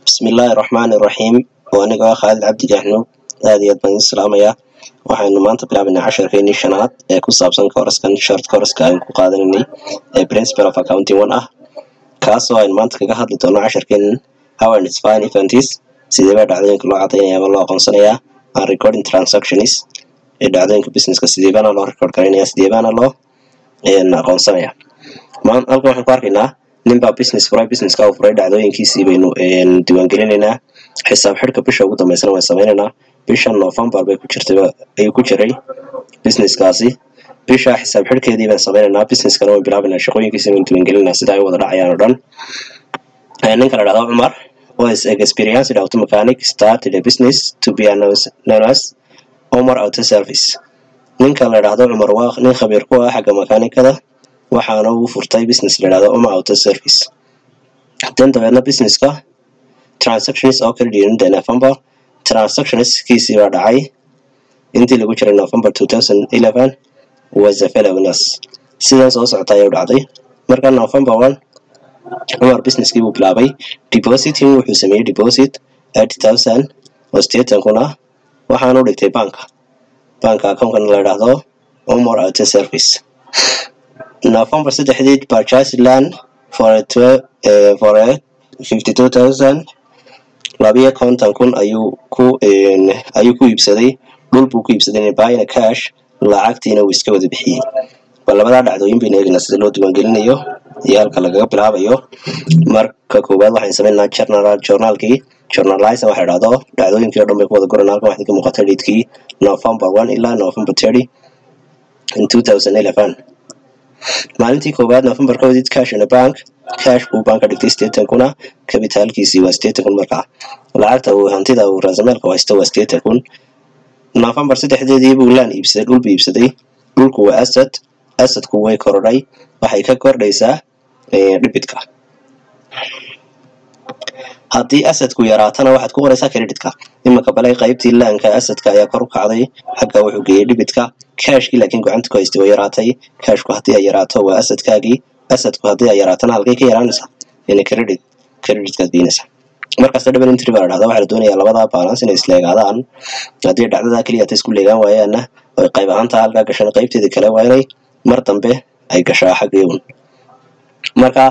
Bismillaahi Raxmaani Raxiim. Oo aniga ah Khaalid Cabdi Jaxnuub, aad iyo aad baan idin salaamayaa. Waxaynu maanta bilaabaynaa casharkeenii shanaad ee ku saabsan course-kan, short course-ka aynu ku qaadanaynay ee Principle of Accounting 1 ah, kaasoo aynu maanta kaga hadli doono casharkeenan how identifying events, sidee baa dhacdooyinka loo cadaynaya ama loo aqoonsanayaa, and recording transactions, ee dhacdooyinka businesska sidee baana loo record garaynaya, sidee baana loo aqoonsanaya. Halkan waxaan ku arkaynaa ninbaa business furay. Businesska uu furay dhacdooyinkiisii baynu diiwaangelinaynaa. Xisaab xidhka bisha ugu dambeysana waan sameynaynaa. Bisha November bay ku jirtay, ayuu ku jiray businesskaasi. Bisha xisaab xidhkeedii baan sameynaynaa, businesskana waan bilaabaynaa, shaqooyinkiisa waan diiwaangelinaynaa sida ay wada dhacayaan oo dhan. Ninka la dhahdo Cumar was experienced auto mechanic, started a business to be known as Omar Auto Service. Ninka la dhahdo Cumar waa nin khabiir ku ah xagga makaanikada, waxaana uu furtay business la dhahdo Omar Auto Service. Dan dabeedna businesska transactions oo kala during the November, transactionskiisii baa dhacay intii lagu jiray November 2011 was the following, sidan soo socota ayay u dhacday. Marka November 1 Cumar businesskii buu bilaabay. Depositing, wuxuu sameeyey deposit 80,000 oo 80,000 ah, waxaana u dhigtay banka accountkan la dhahdo Omar Auto Service. November 3-deedii purchase land for a 52,000, 52,000 ayuu ku iibsaday dhul buu ku iibsaday, buying cash, lacagtiina uu iska wada bixiyey. Bal labadaa dhacdooyin baynu eegaynaa sida loo diiwaangelinayo iyo halka lagaga bilaabayo. Marka koowaad waxaan sameynaa general journalkii, journalize waxa dhahdo, dhacdooyinkii o dhan bay ku wada guranaa. Halkan waxaa ka muuqata datekii November 1 ilaa November 30 in 2011. Maalintii koowaad, November 1-deed, cash in a bank, cash buu banka dhigtay 80,000. Capitalkiisii waa 80,000. Markaa lacagta uu hantida uu raasamaalka haysto waa 80,000. November 3-deedii buu land iibsaday, dhul buu iibsaday. Dhulku waa asset, assetku way korodhay, waxay ka kordhaysaa debitka. Haddii assetku yaraatana waxaad ku qoraysaa creditka. Iminka balay qaybtii landka assetka ayaa kor u kacday, xagga wuxuu geeyey debitka. Cashkii laakiin gacanta ku haystay way yaraatay. Cashku haddii ay yaraato waa assetkaagii. Assetku haddii ay yaraatana halkay ka yaraanaysaa? In credit, creditkaad geynaysaa. Markasta double entry baa la dhahdaa. Waxaa la doonayaa labada balance inay isleegaadaan. Haddii dhacdada keliya ta isku leegaan waayaanna oy qayb ahaanta halkaa gashan, qaybteeda kale waa inay mar dambe ay gashaa xaggii un. Marka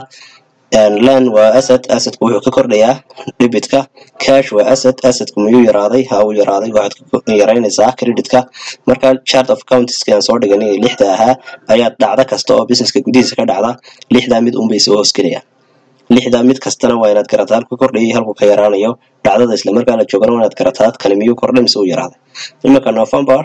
land waa asset, assetku wuxuu ka kordhayaa debitka. Cash waa asset, assetku miyuu yaraaday? Ha, uu yaraaday, waxaad ka yaraynaysaa creditka. Marka chart of accountski aan soo dhiganay ee lixda ahaa ayaa dhacdo kasta oo businesska gudihiisa ka dhacda lixdaa mid unbay soo hoosgelayaan. Lixdaa mid kastana waa inaad garataa halku kordhayay, halku ka yaraanayo. Dhacdada isla markaa la joogana waa inaad garataa kani miyuu kordhay mise uu yaraaday. Iminka November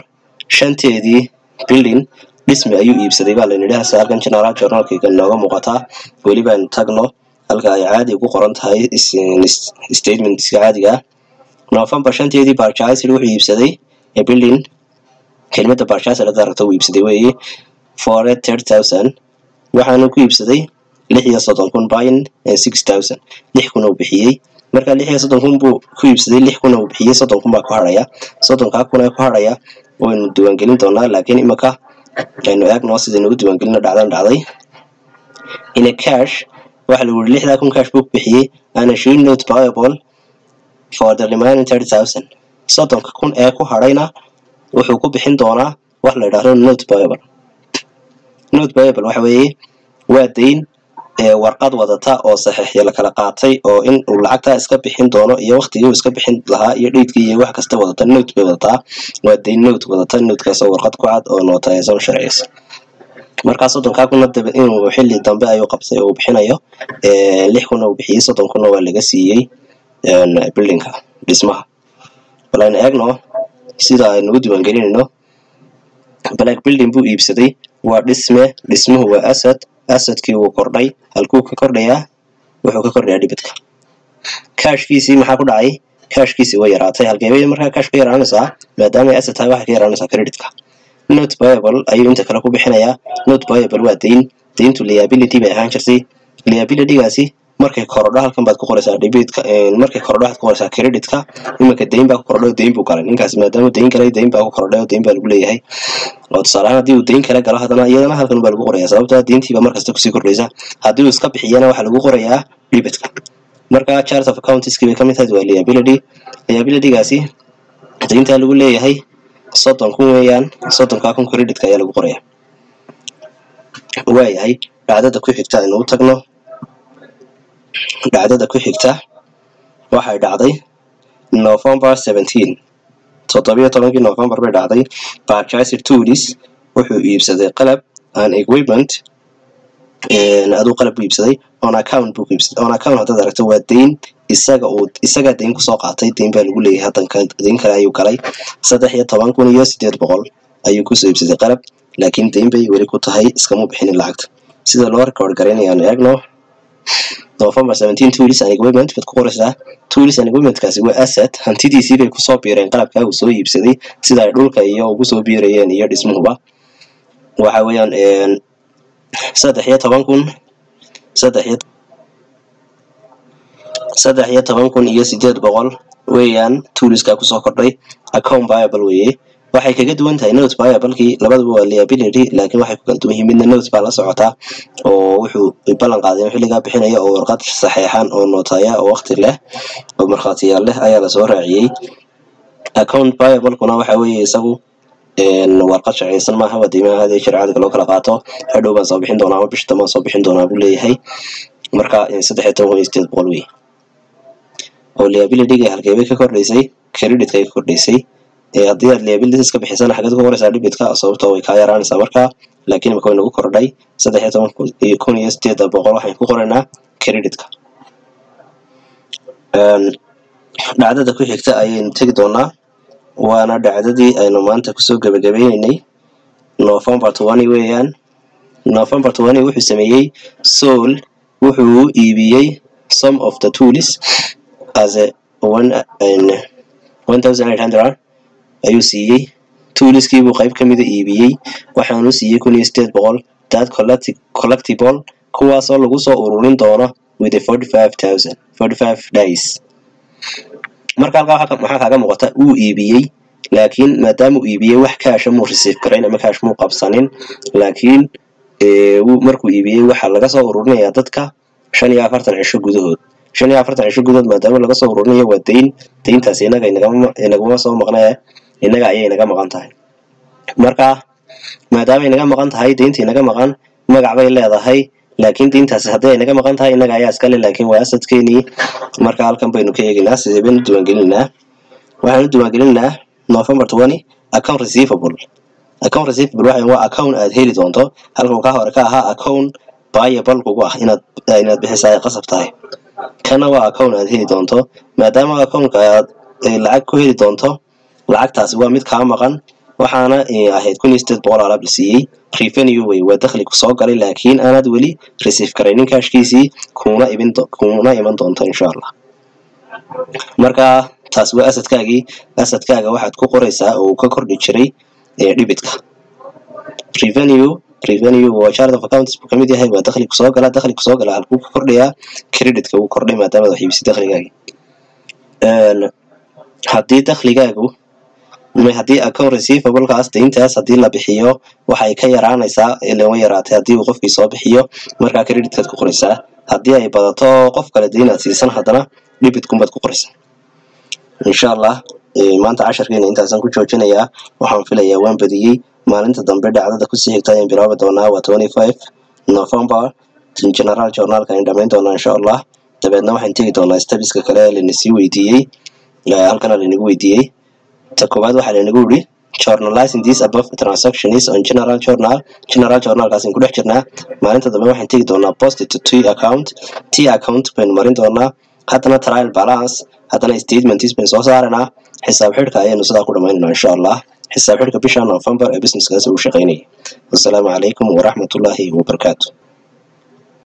5-teedii building, dhismi ayuu iibsaday baa layidhi. Hase halkan general journalka nooga muuqataa. Weli baanu tagno halka ay caadi ugu qoran tahay statementska caadiga ah. November 5-teedii purchase, wuxuu iibsaday a building. Kelimada purchase haddaad aragto, uu iibsaday weeye. For 30,000, waxaanu ku iibsaday 36,000, buying 6,000, 6,000 uu bixiyey. Marka 36,000 buu ku iibsaday, 6,000 uu bixiyey, 30,000 baa ku hadhaya. 30-kaa kun ee ku hadhaya waynu diiwaangelin doonaa, laakiin imika aynu eegno sidaynu u diiwaangelino dhacdan dhacday. In a cash waxa lagu yiri, 6,000 cash buu bixiyey, and issue note payable for the remaining 30,000. 30,000 ee ku hadhayna wuxuu ku bixin doonaa wax la yidhaahdo note payable. Note payable waxa weeye waa dayn ee warqad wadata oo saxiixya la kala qaatay, oo in uu lacagtaa iska bixin doono iyo waqtigii uu iska bixin lahaa iyo datekii iyo wax kasta wadata. Note bay wadataa, waa dayn note wadata, notekaas oo warqad ku cad oo nootaysan, sharciyeysan. Markaa 30-kaa kunna daba inuu xilli dambe ayuu qabtay oo uu bixinayo. 6,000-na uu bixiyey, 30,000-na waa laga siiyey buildingka, dhismaha. Bal aynu eegno sida aynu u diiwaangelinayno. Black building buu iibsaday, waa dhisme, dhismuhu waa asset, assetkii wuu kordhay. Halkuu ka kordhayaa? Wuxuu ka kordhayaa debitka. Cashkiisii maxaa ku dhacay? Cashkiisii way yaraatay. Halkee bay markaa cash ka yaraanaysaa? Maadaama ay asset tahay, waxay ka yaraanaysaa creditka. Note payable ayuu inta kale ku bixinayaa. Note payable waa dayn. Dayntu liability bay ahaan jirtay. Liabilitygaasi markay korodho halkan baad ku qoraysaa debitka, markay korodho waxaad ku qoraysaa creditka. Iminka dayn baa ku kordhay, dayn buu galay ninkaasi. Maadaama dayn galay, dayn baa ku kordhay oo dayn baa lagu leeyahay. Oo tusaale ahaan haddii uu dayn kale galo haddana iyadana halkan baa lagu qorayaa, sababtoo ah dayntiiba markasta kusii kordhaysa. Haddii uu iska bixiyana waxaa lagu qorayaa debitka. Marka chart of accounts-kii bay ka mid tahay. Waa liability. Liability-gaasi deyntaa lagu leeyahay 30,000 weeyaan. 30,000 creditka ayaa lagu qoraya. Waayahay, dhacdada ku xigta aynu u tagno. Dhacdada ku xigta waxay dhacday November 17, 17-kii November bay dhacday. Purchased tools, wuxuu iibsaday qalab, and equipment. Aduu qalab buu iibsaday, on account buu ku iibsaday. On account haddaad aragto, waa deyn. Isaga uu isagaa deyn kusoo qaatay, deyn baa lagu leeyahay. Haddanka deyn kale ayuu galay. 13,800 ayuu kusoo iibsaday qalab, laakiin deyn bay weli ku tahay, iskama bixinin lacagta. Sida loo record garaynayaan eegno. November 17, tools and equipment baad ku qoraysaa. Tools and equipmentkaasi waa asset. Hantidiisii bay kusoo biireen qalabkaa uu soo iibsaday, sida ay dhulka iyo ugu soo biirayeen iyo dhismuhuba. Waxa weeyaan 13,000, 13,800 weeyaan toolskaa kusoo kordhay. Account payable weeye. Waxay kaga duwan tahay note payablekii, labaduba waa liability, laakiin waxay ku kala duwan yihiin midna note baa la socotaa oo wuxuu ballan qaaday in xilligaa bixinaya, oo warqad saxeexan oo nootaya oo waqti leh oo markhaatiyaal leh ayaa lasoo raaciyey. Account payablekuna waxa weeye isagu warqad sharciyeysan maaha, waa deymaha had iyo jeer caadiga loo kala qaato. Hadhow baan soo bixin doonaa ama bisha dambe soo bixin doonaa buu leeyahay. Marka 13,800 wey oo liabilityga halkee bay ka kordhaysay? Creditka ay ka kordhaysay. Haddii aad liabilities ka bixisana, xageed ku qoraysaa? Debitka, sababtoo way kaa yaraanaysaa markaa. Laakiin imika way nagu kordhay 13,800, waxaan ku qoraynaa creditka. Dhacdada ku xigta ayaynu tegi doonaa, waana dhacdadii aynu maanta kusoo gebagabaynaynay. November 20 weeyaan. November 20 wuxuu sameeyey sold, wuxuu iibiyey some of the tools as a 1,800 ayuu siiyey. Toolskii buu qayb kamida iibiyey, waxaanu siiyey 1,800. That collectible, kuwaasoo lagu soo ururin doono with a 45,000, 45 days. Marka halkaa maxaa kaaga muuqata? Wuu iibiyey, laakiin maadaama uu iibiyey, wax cash ah muu receive garayn ama cash muu qabsanin. Laakiin markuu iibiyey, waxaa laga soo ururinayaa dadka 45 cisho gudahood. 45 cisho gudahood maadaama laga soo ururinayo, waa deyn. Deyntaasi inaga inaguma soo maqnee, inaga ayay inaga maqan tahay. Marka maadaama inaga maqan tahay, deynta inaga maqan magac bay leedahay, laakiin deyntaasi haddii ay inaga maqan tahay, inaga ayaa iskale, laakiin waa assetkeenii. Marka halkan baynu ka eegaynaa sidee baynu diiwaangelinaynaa. Waxaanu diiwaangelinaynaa November 20, account receivable. Account receivable waxa waa account aad heli doonto, halka ka hore ka ahaa account payable kugu ah, inaad bixisaa ay qasab tahay. Kana waa account aad heli doonto. Maadaama accountka aad lacag ku heli doonto, lacagtaasi waa mid kaa maqan. Waxaana ahayd 1,800 alaab la siiyey. Revenue wey, waa dakhli kusoo galay, laakiin aanaad weli receive karaynin cashkiisii, kuuna ibin kuuna iman doonto insha Allah. Marka taas waa assetkaagii. Assetkaaga waxaad ku qoraysaa oo uu ka kordhi jiray debitka. Revenue waa chart of accounts buu kamid yahay. Waa dakhli kusoo gala. Dakhli kusoo gala halkuu ka kordhayaa? Creditka uu kordhay, maadaama wax iibisay dakhligaagii. Haddii dakhligaagu, haddii account receivable-kaas, deyntaas haddii la bixiyo, waxay ka yaraanaysaa, ilan way yaraatay haddii uu qofkii soo bixiyo, markaa creditkaad ku qoraysaa. Haddii ay badato, qof kale deyn aad siisan, haddana debitkunbaad ku qoraysaa insha Allah. Maanta casharkeena intaasaan ku joojinayaa. Waxaan filayaa waan badiyey. Maalinta dambe dhacdada kusii xigta ayaan bilaabi doonaa, waa 25 November. General journalka ayaan dhamayn doonaa insha Allah. Dabeedna waxaan tegi doonaa stepska kale ee lana sii weydiiyey. Halkana lanagu weydiiyey ta koowaad, waxaa lanagu yidhi journalizing these above transactions on general journal. General journalkaas ku dhex jirnaa. Maalinta dambe waxaan tegi doonaa post to T account. T account baynu marin doonaa, haddana trial balance, haddana statements baynu soo saaranaa. Xisaab xidhka ayaynu sidaa ku dhamaynanaa insha Allah, xisaab xidhka bisha November ee businesskaasi uu shaqaynayay. Wassalaamu calaykum waraxmatullaahi wabarakaatu.